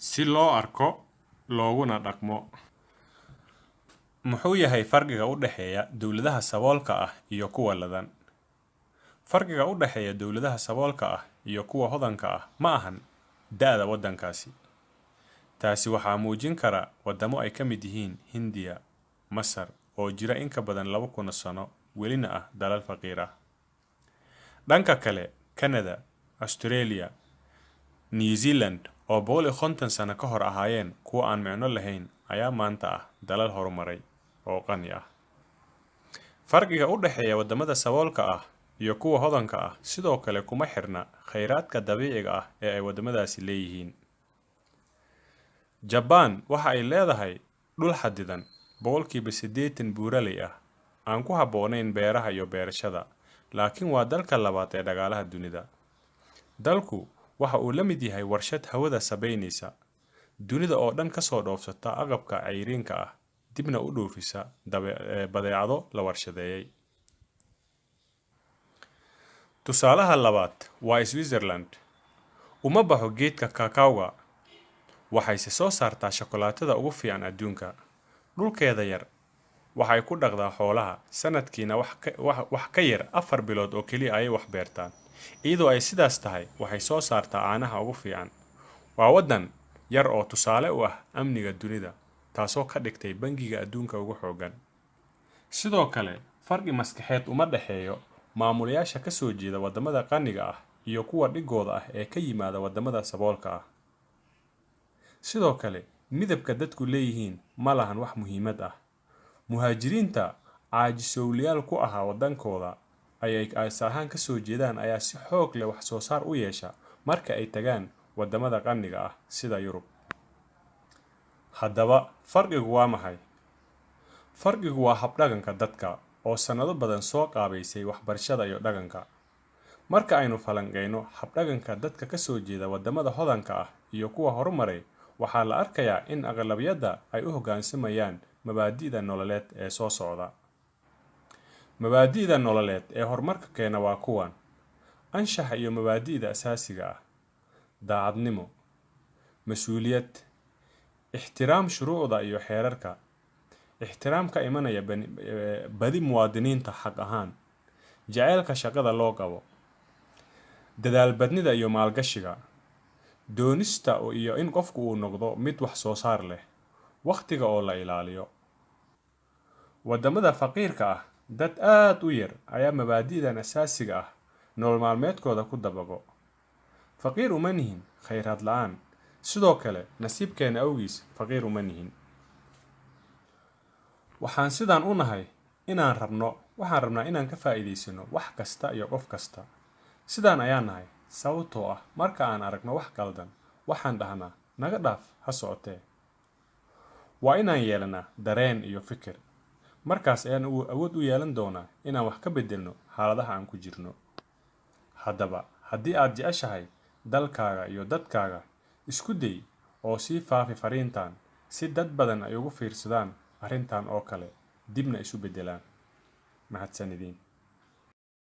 Si loo arko looguna dhaqmo. Muxuu yahay farqiga u dhexeeya dawladaha saboolka ah iyo kuwa ladan? Farqiga u dhexeeya dawladaha saboolka ah iyo kuwa hodanka ah ma ahan da'da waddankaasi. Taasi waxaa muujin kara waddamo ay ka mid yihiin Hindiya, Masar oo jira in ka badan 2000 sano welina ah dalal faqiir ah. Dhanka kale, Canada, Australia, New Zealand oo 150 sano ka hor ahaayeen kuwo aan micno lahayn ayaa maanta ah dalal horumaray oo qani ah. Farqiga u dhexeeya waddamada saboolka ah iyo kuwa hodanka ah sidoo kale kuma xirna kheyraadka dabiiciga ah ee ay waddamadaasi leeyihiin. Jabbaan waxa ay leedahay dhul xaddidan, 80% buuraley ah, aan ku habboonayn beeraha iyo beerashada, laakiin waa dalka labaad ee dhaqaalaha dunida. Dalku waxa uu la mid yahay warshad hawada sabaynaysa, dunida oo dhan ka soo dhoofsata agabka cayriinka ah, dibna u dhoofisa badeecado la warshadeeyay. Tusaalaha labaad waa Switzerland. Uma baxo geedka kakawga, waxayse soo saartaa shukulaatada ugu fiican adduunka. Dhulkeeda yar waxay ku dhaqdaa xoolaha, sanadkiina wax ka yar 4 bilood oo keliya ayay wax beertaan. Iyadoo ay sidaas tahay, waxay soo saartaa caanaha ugu fiican. Waa waddan yar oo tusaale u ah amniga dunida, taasoo ka dhigtay bangiga adduunka ugu xooggan. Sidoo kale, farqi maskaxeed uma dhexeeyo maamulayaasha ka soo jeeda waddamada qaniga ah iyo kuwa dhigooda ah ee ka yimaada waddamada saboolka ah. Sidoo kale, midabka dadku leeyihiin ma lahan wax muhiimad ah. Muhaajiriinta caajisowlayaal ku ahaa waddankooda ayay asal ahaan ka soo jeedaan ayaa si xoog leh wax soo saar u yeesha marka ay tagaan waddamada qaniga ah sida Yurub. Haddaba, farqigu waa maxay? Farqigu waa habdhaqanka dadka oo sannado badan soo qaabaysay waxbarashada iyo dhaqanka. Marka aynu falanqeyno habdhaqanka dadka ka soo jeeda waddamada hodanka ah iyo kuwa horumaray, waxaa la arkayaa in aqlabiyadda ay u hoggaansamayaan mabaadi'da nololeed ee soo socda. Mabaadi'da nololeed ee horumarka keena waa kuwan: anshaxa iyo mabaadi'da asaasiga ah, daacadnimo, mas'uuliyad, ixtiraam shuruucda iyo xeerarka, ixtiraam ka imanaya badi muwaadiniinta xaq ahaan, jaceylka shaqada loo qabo, dadaal badnida iyo maalgashiga, doonista iyo in qofku uu noqdo mid wax soo saar leh, waqtiga oo la ilaaliyo. Waddamada faqiirka ah, dad aad u yar ayaa mabaadi'dan asaasiga ah nolol maalmeedkooda ku dabaqo. Faqiir uma nihin kheyraad la'aan, sidoo kale nasiibkeena awgiis faqiir uma nihin. Waxaan sidaan u nahay inaan rabno, waxaan rabnaa inaan ka faa'iidaysano wax kasta iyo qof kasta. Sidaan ayaan nahay sababtoo ah marka aan aragno wax qaldan, waxaan dhahnaa naga dhaaf ha socotee. Waa inaan yeelanaa dareen iyo fikir. Markaas ayaan awood u yeelan doonaa inaan wax ka beddelno xaaladaha aan ku jirno. Haddaba, haddii aad jeceshahay dalkaaga iyo dadkaaga, isku day oo sii faafi fariintan si dad badan ay ugu fiirsadaan arrintan oo kale, dibna isu beddelaan. Mahadsanidin.